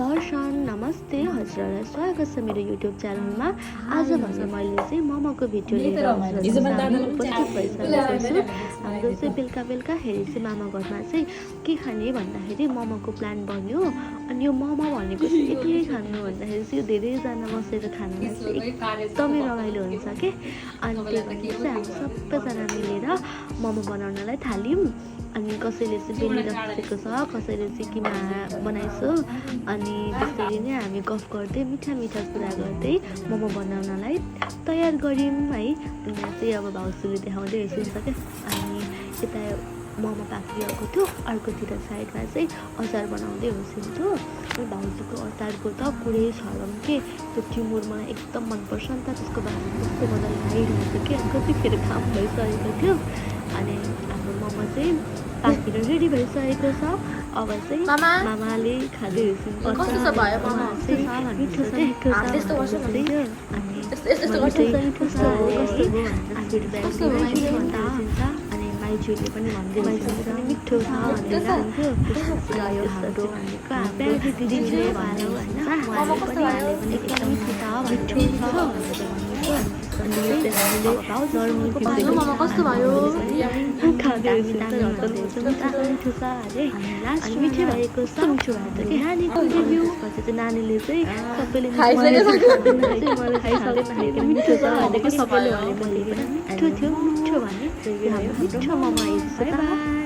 दर्शन नमस्ते हजुरहरूलाई स्वागत छ मेरो युट्युब च्यानलमा। आज भने मैले चाहिँ मोमोको भिडियो लिएर उपस्थित भइसकेको छु। हाम्रो चाहिँ बेलुका बेलुकाखेरि चाहिँ मामा घरमा चाहिँ के खाने भन्दाखेरि मोमोको प्लान बन्यो। अनि यो मोमो भनेको चाहिँ यति खानु भन्दाखेरि चाहिँ यो धेरैजना बसेर खानुलाई चाहिँ एकदमै रमाइलो हुन्छ के। अनि त्यही भएर चाहिँ हामी सबैजना मिलेर मोमो बनाउनलाई थाल्यौँ। अनि कसैले चाहिँ बेलिरहेको छ, कसैले चाहिँ किमा बनाइसो। अनि त्यसरी नै हामी गफ गर्दै मिठा मिठा कुरा गर्दै मोमो बनाउनलाई तयार गऱ्यौँ है। यहाँ चाहिँ अब भाउजूले देखाउँदै हेर्छ क्या। अनि यता मोमो पाकिरहेको थियो, अर्कोतिर साइडमा चाहिँ अचार बनाउँदै हुन्थ्यो। भाउजूको अचारको त पुरै छरम के। त्यो टिमुर मलाई एकदम मनपर्छ नि त, त्यसको बारेमा कस्तो मजाले खाइरहेको थियो कि कतिखेर काम भइसकेको थियो। अनि हाम्रो मोमो चाहिँ पाकेर रेडी भइसकेको छ। अब चाहिँ मामाले खाँदै अनि माइजूले पनि भन्दै मिठो छ भनेर कस्तो भयो मिठो भएको छ। मिठो भएको थियो नानीको रिभ्यू चाहिँ नानीले चाहिँ सबैले मिठो छ भनेको सबैले भने मिठो थियो मिठो भने मिठो मोमो आइदिन्छ।